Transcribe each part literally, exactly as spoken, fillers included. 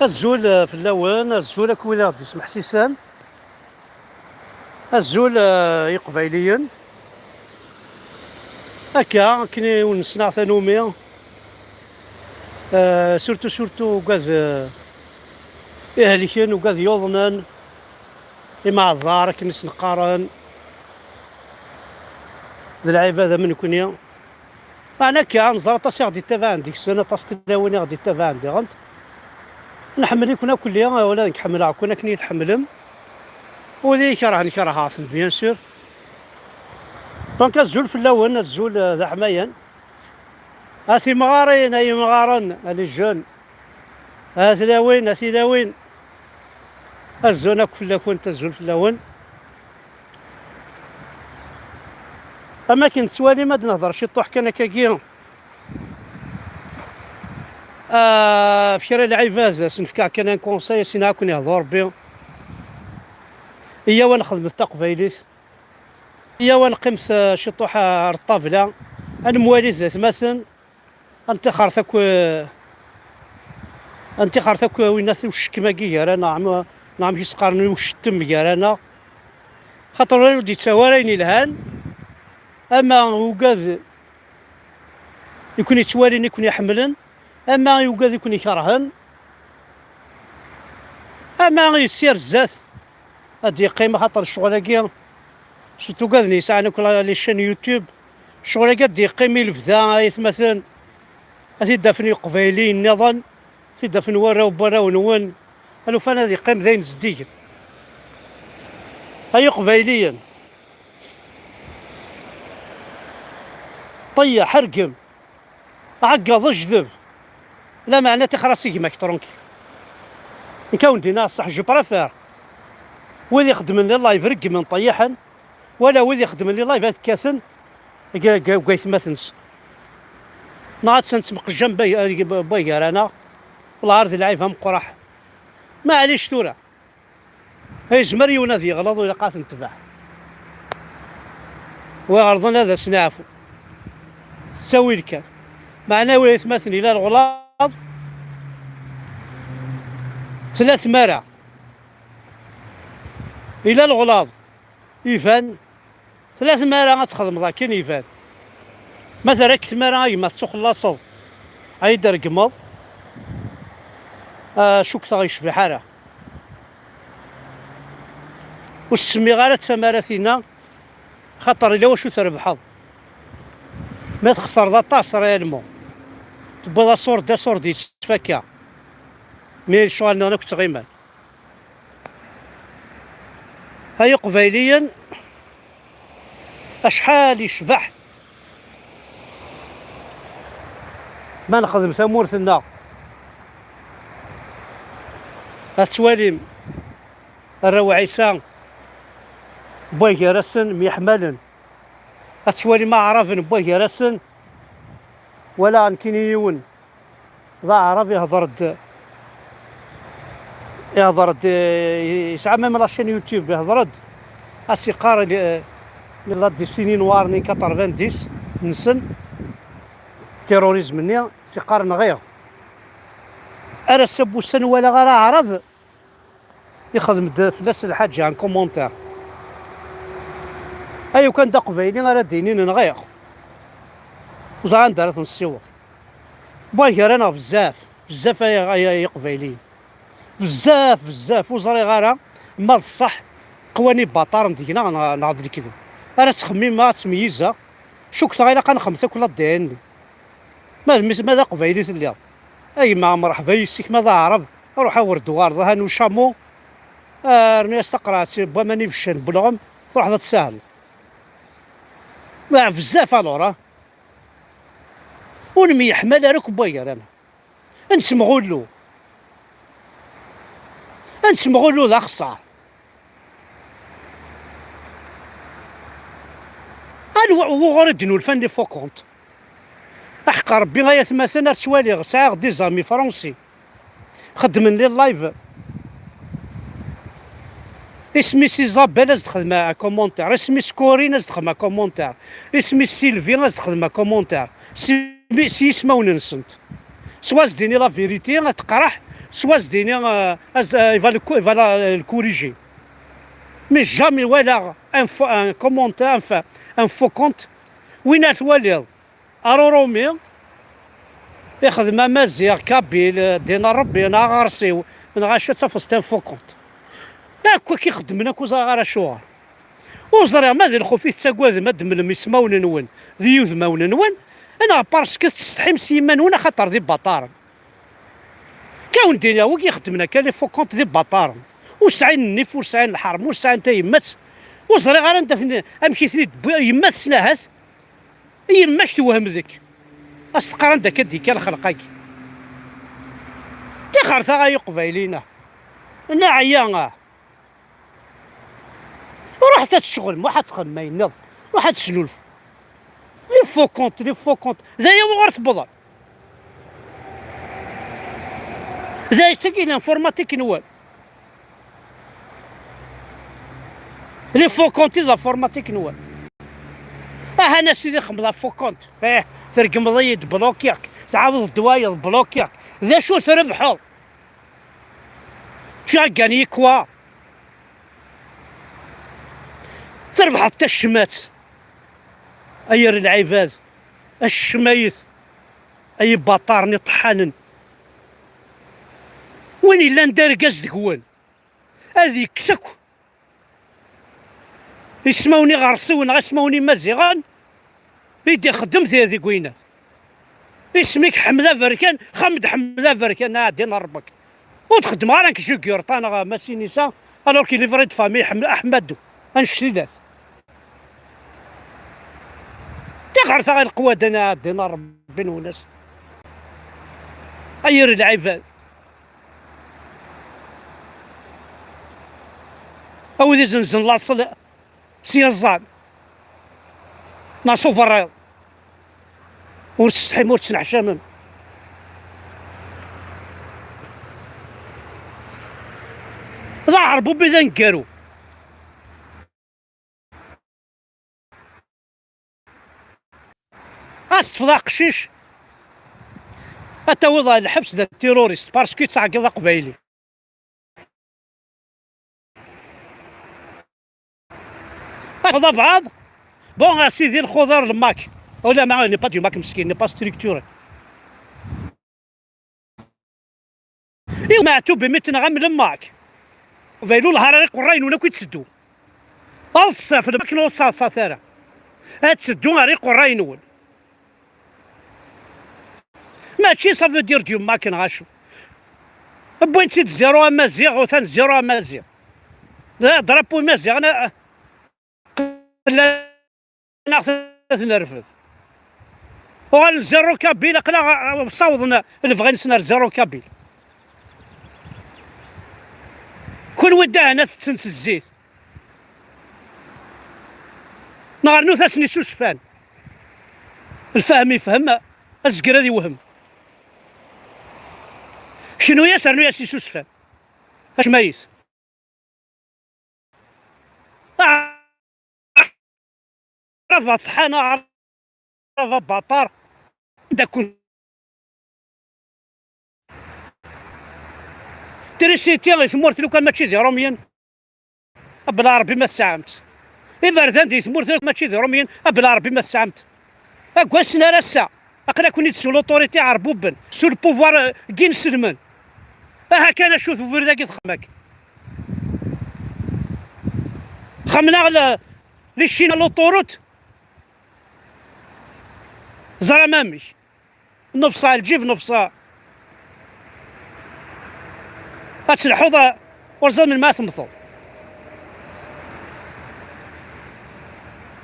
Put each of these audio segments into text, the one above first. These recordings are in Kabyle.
Azul, eh, fell-awen, azul akk wid i ɣ-d-ismeḥsisen, azul, eh, Iqbayliyen. Akka, akken i wen-ssneɣ tanumi, eh, surtout, surtout ugad, eh, ihelken, ugad yuḍnen, imeɛḍar, akken i sen-qqaren, d lɛibad am nekni. Meɛna akka, neẓra aṭas i ɣ-d-ittabaɛen deg-sen, aṭas n tlawin i ɣ-d-ittabaɛen diɣen. Nḥemmel-iken akk, ula d nekk ḥemmleɣ-ken akken i yi-tḥemmlem. Wid i yi-ikerhen, kerheɣ-ten, bien sûr. Donc, azul fell-awen, azul, eh, d aḥmayan. A timɣarin, a yimɣaren, a les jeunes. A tlawin, a tilawin. Azul akk fell-akent, azul fell-awen. Am akken tettwalim, ad nehder ciṭuḥ kan akkagi, ah, ɣef kra n lɛibad, ad sen-fkeɣ kan un conseil, sin ad ken-ihdu Rebbi. Iyyaw ad nexdmet taqbaylit. Iyyaw ad neqqimet, ah, ciṭuḥ, ah, ar ṭṭabla. Ad nemwali d atmaten. Ad nṭixxer takk, eh, ad nṭixxer takk, eh, winna ucekkem-agi gar-aneɣ, neɣ, neɣ amek i s-qqaren, ucettem gar-aneɣ. Xaṭer ur d-yettawi ara ayen yelhan, ama ugad i ken-ittwalin, i ken-iḥemmlen, ama i ugad i ken-ikerhen, ama yessir zdat ad d-yeqqim, axaṭer ccɣel-agi, surtout ugaden yesɛan akk la, les chaînes YouTube, ccɣel-agi ad d-yeqqim i lebda, ay atmaten, ad t-id-afen Iqbayliyen nniḍen, ad t-id-afen warraw n warraw-nwen, alufan ad yeqqim d ayen zeddigen. Ay Iqbayliyen, ṭeyyeḥ, rgem. Ɛeggeḍ, jdeb. Lameɛna tixer-as i gma-k tranquille. Nekk a wen-d-iniɣ ṣṣeḥ, je préfère wid ixeddmen les lives reggmen, ṭeyyiḥen, wala wid ixeddmen les lives ad kkaten deg, deg, deg waytmaten-nsen. Neɣ attan ttmeqjam bay-, bay gar-aneɣ, welɛar d lɛib ameqqraḥ. Maɛlic tura. Yezmer yiwen ad yeɣleḍ, ur ilaq ad t-netbeɛ. Wa iɣelḍen ad as-neɛfu. Ttawil kan. Meɛna wi atmaten, ila leɣlaḍ, tella tmara. Ila leɣlaḍ iban, tella tmara ad txedmeḍ akken iban. Ma terra-k tmara a gma tettuxellaṣeḍ, ad yi-d-tregmeḍ, ah, cukkteɣ yecbiḥ ara. Ur s-semmiɣ ara d tamara tinna, xaṭer ila wacu trebḥeḍ. Ma txesreḍ aṭas réellement, tewwiḍ asurdi, asurdi yettfakka. Mi lecɣal-nniḍen akk ttɣiman. Ay Iqbayliyen, acḥal yecbeḥ ma nexdem tamurt-nneɣ. Ad twalim arraw Ɛisa n way gar-asen myeḥmalen. Ad twalim aɛraben n way gar-asen, wala nekkini yiwen d aɛrab ihḍer-d, ihḍer-d, eh, yesɛa même la chaîne YouTube, ihḍer-d, a s-iqqar, eh, la décennie noire n quatre-vingt-dix nsen, terrorisme-nni, s-iqqar nɣiɣ. Ar ass-a n wussan ur walaɣ ara aɛrab ixdem-d fell-as lḥaǧa, un commentaire. Ay ukan d aqbayli ara d-inin nɣiɣ. Ur ẓriɣ anda ara ten-ssiweḍ. Wway gar-aneɣ bezzaf, bezzaf ay, ay, ay iqbayliyen. Bezzaf, bezzaf, ur ẓriɣ ara ma d ṣṣeḥ qwani baṭaren deg-neɣ neɣ, neɣ d lekdeb. Ara ttxemmimeɣ, ad ttmeyyizeɣ. Cukkteɣ ilaq ad nexdem takla D N A. Ma d mmi-s, ma d aqbayli telliḍ, a gma, mreḥba yis-k, ma d aɛrab, ruḥ awer-d uɣaleḍ, ahan ucamu, ah, rnu-yas taqerɛet n waman ibeccan n welɣem, truḥeḍ ad tsahleḍ. Ah, bezzaf alors, ah. Ur nemyeḥmal ara akk n wagar-aneɣ. Ad nettemɣullu. Ad nettemɣullu d axeṣṣar. Anwa wuɣur i d-nulfan les faux comptes? Aḥeqq Rebbi ay atmaten, ar ttwaliɣ, sɛiɣ des amis français. Xeddmen les lives. Isem-is Isabelle, ad s-d-xedmeɣ commentaire. Isem-is Corinne, ad s-d-xedmeɣ commentaire. Isem-is Sylvie, ad s-d-xedmeɣ commentaire. S, s yismawen-nsent. Swa ad s-d-ini la vérité, ad teqreḥ, Soit s-d-ini, euh, as-, euh, il va le co-, il va la, le corriger. Mais jamais walaɣ un fo-, un commentaire, enfin, un faux compte. Win ara twaliḍ, Arurumi, ixdem amaziɣ, kabyle, euh, ddin n Ṛebbi, neɣ aɣersiw, neɣ acu ad tafeḍ, c'est un faux compte. Akk akka i xeddmen, akk ur ẓriɣ ara acuɣer. Ur ẓriɣ ma d lxuf i tettagadem ad d-temlem ismawen-nwen d yiwdmawen-nwen, neɣ parce que tsetḥim s yiman-nwen axaṭer d ibaṭaren. Kawen-d-iniɣ, wigi ixeddmen akka, les faux comptes d ibaṭaren. Ur sɛin nnif, ur sɛin lḥerma, ur sɛin tayemmat. Ur ẓriɣ ara anda ten-, amek i ten-id-tewwi yemma-tsen ahat. Yemma-k tewhem deg. As-teqqar anda akka d-ikka lxelq-agi. Tixer taɣa i uqbayli-ina. Neɛya, ah. Ruḥet ad tecɣlem, ruḥ ad txedmem ayen nniḍen, ruḥ ad tesnulfem. Les faux comptes, les faux comptes. D aya wuɣur tewwḍem. D aya tagi l'informatique-nwen. Les faux comptes d l'informatique-nwen. Aha a sidi xemmeḍ ɣef faux compte. Eh, tregmeḍ-iyi-d, blokiɣ-k. Tɛawdeḍ-d wayeḍ, blokiɣ-k. D acu trebḥeḍ? Tu as gagné quoi? Trebḥeḍ tacmat, ay yir lɛibad, a ccmayet, ay ibaṭaren iṭeḥḥanen. Win yellan d argaz deg-wen, ad yekkes akk ismawen iɣersiwen neɣ ismawen imaziɣen i d-ixeddem di, deg winat. Isem-ik Ḥmed Aberkan, Xamed Ḥmed Aberkan, a din Ṛebbek. Ur d-xeddmeɣ ara nekk Jugurṭa neɣ Massinissa, alors qu'il est vrai de famille Ḥem-, Aḥmadu, annect-ilat. Tixer taɣ i leqwadan, a din Ṛebbi-nwen-as. Ay yir lɛibad. A wid izenzen laṣel s yiẓẓan neɣ s uberriḍ, ur tsetḥim, ur tettneḥcamem. D aɛerbubi d aneggaru. Ad teṭṭfeḍ aqcic, ad tawiḍ ɣer lḥebs d terrorist, parce que yettɛeggiḍ aqbayli. Ad tafeḍ abɛaḍ, bon, a sidi, lxuḍar, le Mac. Oh là, mais n'est pas du Mac, meskin, n'est pas structuré. I Meɛtub imi tenɣam le Mac, Ubaylu lhar ar iqerray-nwen akk i tteddu. Ad ṣṣaf le Mac, ur ttaḍsat ara. Ad teddu ar iqerray-nwen. Mačči ça veut dire du Mac neɣ acu. Wwin-tt-id zéro amaziɣ, utan zéro amaziɣ. D drapeau imaziɣen, a-, qlan-aɣ ad t-nerfed. Uɣalen zéro kabyle, aql-aɣ, a-, ssawḍen lebɣi-nsen ar zéro kabyle. Kunwi dahen ad tetten s zzit. Neɣ rnut-asen isusfan. Lfahem ifhem, azger ad iwhem. Knu-yas, rnu-yas isusfan. Acmayet. Aɛrab aṭḥan, aɛrab abaṭar. Dakun. Trisiti i tmurt lukan mačči d Irumyen. Abla Ṛebbi ma tesɛam-tt. Iberdan di tmurt mačči d Irumyen, abla Ṛebbi ma tesɛam-t. Aggasen ar ass-a, aql-aken-id sous l'autorité ɛerbuben, sous le pouvoir, euh, n yinselmen. Aha kan acu tewwir dagi texxam-ak. Xemneɣ le, les Chinois, l'autoroute. Ẓram amek. Nefṣa, lǧib nefṣa. Ad telḥuḍ, ur ẓer melmi ad temmteḍ.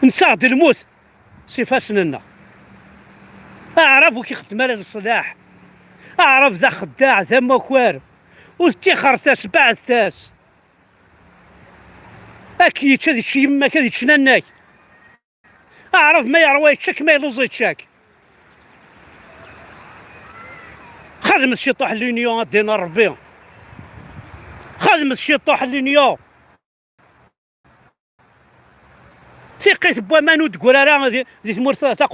Nettaɣ-d lmut s ifassen-nneɣ. Aɛrab ur k-ixeddem ara leṣlaḥ. Aɛrab d axeddaɛ, d amakar. Ur ttixer tasbaɛt-as. Ad k-yečč, ad yečč yemma-k, ad yečč nanna-k. Aɛrab ma yeṛwa yečča-k, ma yelluẓ yečča-k. Xedmet ciṭuḥ l'union, a ddin n Ṛebbi. Xedmet ciṭuḥ l'union. Tiqqit n waman ur d-teggra ara di, di tmurt taqbaylit.